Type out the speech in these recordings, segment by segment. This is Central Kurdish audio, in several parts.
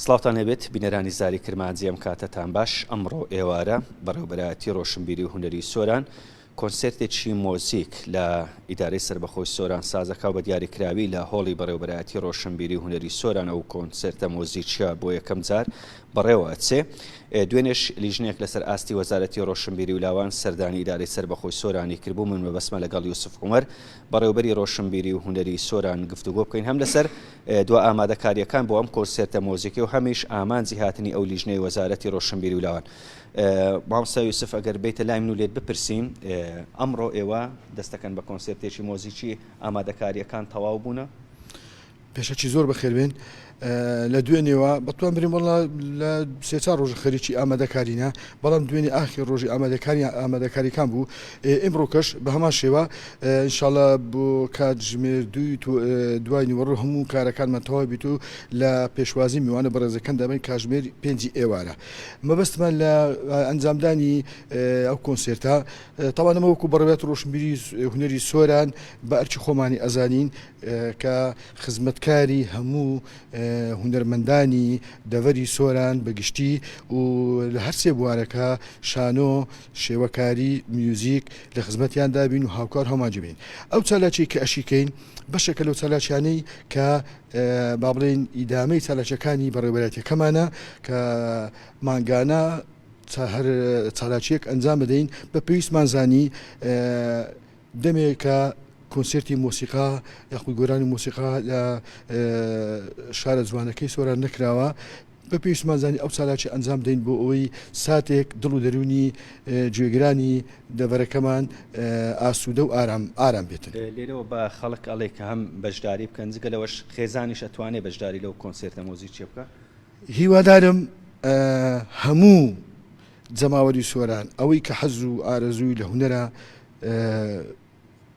سڵاوتان لێبێت بینەرانی زاری کرمانجی ئەم کاتەتان باش ئەمڕۆ ئێوارە بەڕێوبەرایەتی ڕۆشنبیری و هونەری سۆران کۆنسێرتێکی مۆزیک لە ئیدارەی سەربەخۆی سۆران سازەکا و بە دیاریکراوی لە هۆڵی بەڕێوبەرایەتی ڕۆشنبیری و هونەری سۆران ئەو کۆنسێرتە مۆزیکیە بۆ یەکەم جار بەڕێوە ئەچێ. دوێنێش لیژنەیەک لەسەر ئاستی وەزارەتی ڕۆشنبیری و لاوان سەردانی ئیدارەی سەربەخۆی سۆرانی کردبوو، من مەبەستمە لەگەڵ یوسف عومەر بەڕێوبەری ڕۆشنبیری و هونەری سۆران گفتوگۆ بکەین هەم لەسەر دوا ئامادەکارییەکان بۆ ئەم کۆنسێرتە مۆزیکی و هەمیش ئامانجی هاتنی ئەو لیژنەی وەزارەتی ڕۆشنبیری و لاوان. مامۆستا یوسف ئەگەر بێیتە لای من و لێت بپرسیم ئەمڕۆ ئێوە دەستەکەن بە کۆنسێرتێکی مۆزیکی ئامادەکارییەکان تەواو بوونە؟ پێشەکی زۆر بەخێربێن لە دوێنێوە بەتوان بریم وەڵا لە سێ چار ڕۆژە خەریکی ئامادەکارینە بەڵام دوێنێ ئاخی ڕۆژی ئامادەکاری ئامادەکاریکان بوو ئیمڕۆکەش بە هەمان شێوە ئینشاءاللە بۆ کاتژمێر دووی دوای نیوەڕۆ هەموو کارەکانمان تەواو بیت و لە پێشوازی میوانە بەڕێزەکان دەبین کاژمێر پێنجی ئێوارە مەبەستمان لە ئەنجامدانی ئەو کۆنسێرتە تاوانەمە وەکو بەڕێوەت ڕۆشنبیری هونەری سۆران بە ئەرکی خۆمانی ئەزانین کە خزمەتکاری هەموو هونەرمەندانی دەڤەری سۆران بە گشتی و لە هەر سێ بوارەکە، شانۆ، شێوەکاری، میوزیک، لە خزمەتیاندا بین و هاوکار هاومانجی بین. ئەو چالاکیەی کە ئەشیکەین بەشێکە لەو چالاکیانەی کە با بڵێین ئیدامەی چالاکیەکانی بەڕێوەبەرایەتیەکەمانە کە مانگانە هەر چالاکیەک ئەنجام بدەین بە پێویستمان زانی دەمێکە کۆنسێرتی مۆسیقا یاخود گۆرانی مۆسیقا لە شارە جوانەکەی سۆران نەکراوە، بە پێویستمان زانی ئەو چالاکی ئەنجام بدەین بۆ ئەوەی ساتێک دڵ و دەروونی گوێگرانی دەڤەرەکەمان ئاسوودە و ئارام ئارام بێتن. لێرەوە بە خەڵک ئەڵێ کە هەم بەشداری بکەن، جگە لەوەش خێزانیش ئەتوانێ بەشداری لەو کۆنسێرتە مۆزیکیە بکا؟ هیوادارم هەموو جەماوەری سۆران ئەوەی کە حەز و ئارەزووی لە هونەرە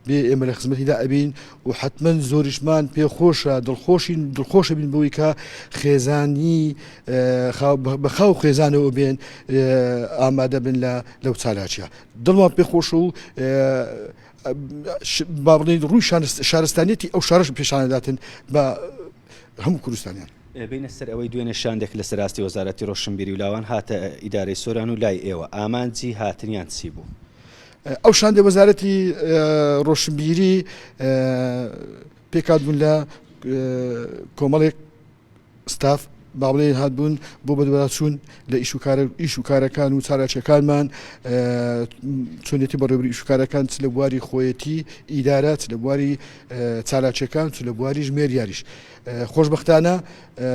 بێ ئێمە لە خزمەتیدا ئەبین و حتمما زۆریشمان پێخۆشە دڵخۆشین دڵخۆشە بین بۆی کە خێزانی بە خاو خێزانەوە بێن ئامادە بن لە لەو چالاکیە دڵمان پێخۆش و با بڵێن ڕووی شارستانیەتی ئەو شارش پیشانەداتن بە هەموو کوردستانیان. بێینە سەر ئەوەی دوێنێ شاندێک لەسەر ئاستی وەزارەتی ڕۆشنبیری و لاوان هاتە ئیدارەی سۆران و لای ئێوە، ئامانجی هاتنیان چی بوو؟ ئەو شاندەی وەزارەتی ڕۆشنبیری پێکهات بوون لە کۆمەڵێک ستاف با بڵێین هاتبوون بۆ بەدواداچوون لە ئیش و کارە ئیش و کارەکان و چالاکیەکانمان چۆنیەتی بەڕێوەبری ئیش و کارەکان چ لە بواری خۆیەتی ئیدارە چ لە بواری چالاکیەکان چ لە بواری ژمێریاریش خۆشبەختانە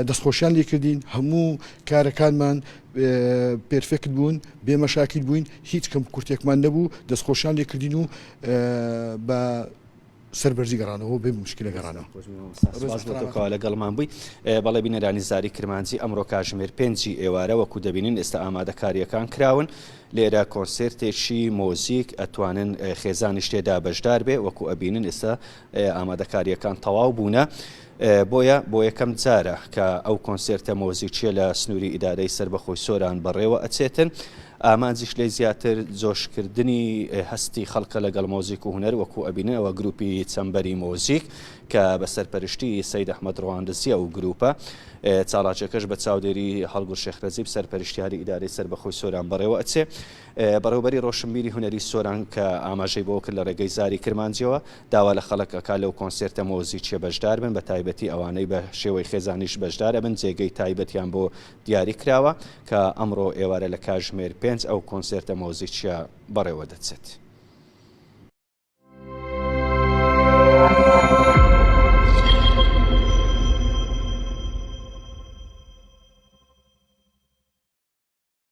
دەستخۆشیان لێکردین هەموو کارەکانمان perfect بوون بێ مەشاکیل بووین هیچ کەم کورتێکمان نەبوو دەستخۆشیان لێکردین و بە سەربەرزی گەڕانەوە بێ مشکلە گەڕانەوە. سپاس بۆ تۆ کەوا لەگەڵمان بووی. بەڵێ بینەرانی زاری کرمانجی ئەمڕۆ کاژمێر پێنجی ئێوارە وەکو دەبینن ئێستا ئامادەکارییەکان کراون لێرە کۆنسێرتێکی مۆزیک ئەتوانن خێزانیش تێدا بەشدار بێ وەکو ئەبینن ئێستا ئامادەکارییەکان تەواو بوونە بۆیە بۆ یەکەم جارە کە ئەو کۆنسێرتە مۆزیکیە لە سنووری ئیدارەی سەربەخۆی سۆران بەڕێوە ئەچێتن. ئامانجیش لێی زیاتر جۆشکردنی هەستی خەڵکە لەگەڵ مۆزیک و هونەر، وەکو ئەبینن ئەوە گروپی چەمبەری مۆزیک کە بە سەرپەرشتی سەید ئەحمەد ڕواندزیە ئەو گروپە، چاڵاکیەکەش بە چاودێری هەڵگور شێخ نەجیب سەرپەرشتیاری ئیدارەی سەربەخۆی سۆران بەڕێوە ئەچێ. بەڕێوبەری ڕۆشنبیری هونەری سۆران کە ئاماژەی بەوە کرد لە ڕێگەی زاری کرمانجیەوە داوا لە خەڵک ئەکا لەو کۆنسێرتە مۆزیکیە بەشدار بن بە تایبەتی ئەوانەی بە شێوەی خێزانیش بەشدار ئەبن جێگەی تایبەتیان بۆ دیاری کراوە کە ئەمڕۆ ئێوارە لە کاژمێر پێنج ئەو کۆنسێرتە مۆزیکیە بەڕێوە دەچێت.